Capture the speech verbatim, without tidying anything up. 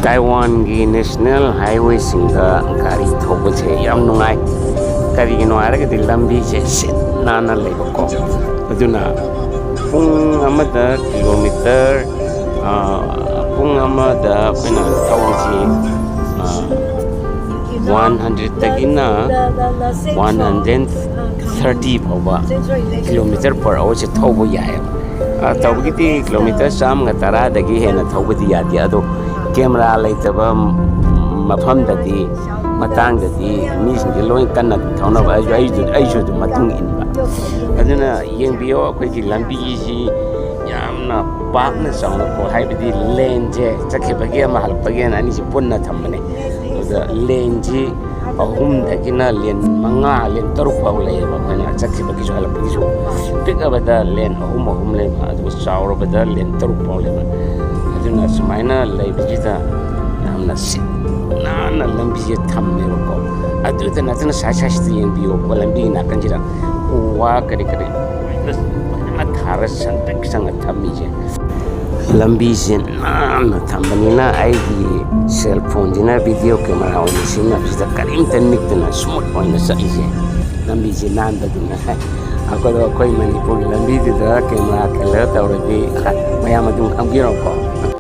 ꯇꯥꯏꯋꯥꯟꯒꯤ national ꯍꯥꯏꯋꯦꯁꯤꯡꯗ ꯒꯥꯔꯤ ꯊꯧꯕꯁꯦ ꯌꯥꯝ ꯅꯨꯡꯉꯥꯏ꯫ ꯀꯔꯤꯒꯤꯅꯣ ꯍꯥꯏꯔꯒꯗꯤ ꯂꯝꯕꯤꯁꯦ ꯁꯤꯠ ꯅꯥꯟꯅ ꯂꯩꯕꯀꯣ꯫ ꯑꯗꯨꯅ ꯄꯨꯡ ꯑꯃꯗ ꯀꯤꯂꯣꯃꯤꯇꯔ, ꯑ, ꯄꯨꯡ ꯑꯃꯗ ꯑꯩꯈꯣꯏꯅ ꯊꯧꯕꯁꯤ, ꯑ, ꯋꯥꯟ ꯍꯟꯗ꯭ꯔꯦꯠꯇꯒꯤꯅ ꯋꯥꯟ ꯍꯟꯗ꯭ꯔꯦꯠ ꯊꯥꯔꯇꯤ ꯐꯥꯎꯕ ꯀꯤꯂꯣꯃꯤꯇꯔ ꯄꯔ ꯑꯋꯥꯔꯁꯦ ꯊꯧꯕ ꯌꯥꯏꯌꯦꯕ꯫ ꯑ, ꯇꯧꯕꯒꯤꯗꯤ ꯀꯤꯂꯣꯃꯤꯇꯔ ꯆꯥꯝꯃꯒ ꯇꯔꯥꯗꯒꯤ ꯍꯦꯟꯅ ꯊꯧꯕꯗꯤ ꯌꯥꯗꯦ꯫ ꯑꯗꯣ ꯀꯦꯃꯦꯔꯥ ꯂꯩꯇꯕ ꯃꯐꯝꯗꯗꯤ, ꯃꯇꯥꯡꯗꯗꯤ ꯃꯤꯁꯤꯡꯁꯦ ꯂꯣꯏ ꯀꯟꯅ ꯊꯧꯅꯕ, ꯑꯩꯁꯨ, ꯑꯩꯁꯨ, ꯑꯩꯁꯨ ꯑꯗꯨꯝ ꯃꯇꯨꯡ ꯏꯟꯕ꯫ ꯑꯗꯨꯅ ꯌꯦꯡꯕꯤꯌꯣ, ꯑꯩꯈꯣꯏꯒꯤ ꯂꯝꯕꯤꯁꯤ ꯌꯥꯝꯅ ꯄꯥꯛꯅ ꯆꯥꯎꯅꯀꯣ, ꯍꯥꯏꯕꯗꯤ ꯂꯦꯟꯁꯦ ꯆꯠꯈꯤꯕꯒꯤ ꯑꯃ ꯍꯜꯂꯛꯄꯒꯤ ꯑꯅ ꯑꯅꯤꯁꯤ ꯄꯨꯟꯅ ꯊꯝꯕꯅꯦ꯫ ꯑꯗꯨꯗ ꯂꯦꯟꯁꯤ ꯑꯍꯨꯝꯗꯒꯤꯅ ꯂꯦꯟ ꯃꯉꯥ, ꯂꯦꯟ ꯇꯔꯨꯛ ꯐꯥꯎ ꯂꯩꯌꯦꯕ꯫ ꯑꯩꯈꯣꯏꯅ ꯆꯠꯈꯤꯕꯒꯤꯁꯨ ꯍꯜꯂꯛꯄꯒꯤꯁꯨ ꯄꯤꯛꯑꯕꯗ ꯂꯦꯟ ꯑꯍꯨꯝ ꯑꯍꯨꯝ ꯂꯩꯕ, ꯑꯗꯨꯒ ꯆꯥꯎꯔꯕꯗ ꯂꯦꯟ ꯇꯔꯨꯛ ꯐꯥꯎ ꯂꯩꯕ꯫ ꯑꯗꯨꯅ ꯁꯨꯃꯥꯏꯅ ꯂꯩꯕꯁꯤꯗ ꯌꯥꯝꯅ ꯁꯤꯠ ꯅꯥꯟꯅ ꯂꯝꯕꯤꯁꯦ ꯊꯝꯃꯦꯕꯀꯣ꯫ ꯑꯗꯨꯗ ꯅꯠꯇꯅ ꯁꯥꯏ ꯁꯥꯏꯁꯤꯗ ꯌꯦꯡꯕꯤꯌꯣꯀꯣ, ꯂꯝꯕꯤꯒꯤ ꯅꯥꯀꯟꯁꯤꯗ ꯎ ꯋꯥ ꯀꯔꯤ ꯀꯔꯤ ꯂꯣꯏꯅ ꯐꯖꯅ ꯊꯥꯔ ꯁꯪꯇ꯭ꯔꯤꯛ ꯁꯪꯅ ꯊꯝꯃꯤꯁꯦ꯫ ꯂꯝꯕꯤꯁꯦ ꯅꯥꯟꯅ ꯊꯝꯕꯅꯤꯅ ꯑꯩꯒꯤ ꯁꯦꯜ ꯐꯣꯟꯁꯤꯅ ꯚꯤꯗꯤꯑꯣ ꯀꯦꯃꯦꯔꯥ ꯑꯣꯏꯅ ꯁꯤꯖꯤꯟꯅꯕꯁꯤꯗ ꯀꯔꯤꯝꯇ ꯅꯤꯛꯇꯅ ꯁ꯭ꯃꯨꯠ ꯑꯣꯏꯅ ꯆꯠꯂꯤꯁꯦ ꯂꯝꯕꯤꯁꯦ ꯅꯥꯟꯕꯗꯨꯅ꯫ ꯑꯩꯈꯣꯏꯗꯣ ꯑꯩꯈꯣꯏ ꯃꯅꯤꯄꯨꯔꯒꯤ ꯂꯝꯕꯤꯗꯨꯗ ꯀꯦꯃꯦꯔꯥ ꯈꯤꯜꯂꯒ ꯇꯧꯔꯗꯤ ꯃꯌꯥꯝ ꯑꯗꯨꯝ ꯈꯪꯕꯤꯔꯣꯀꯣ꯫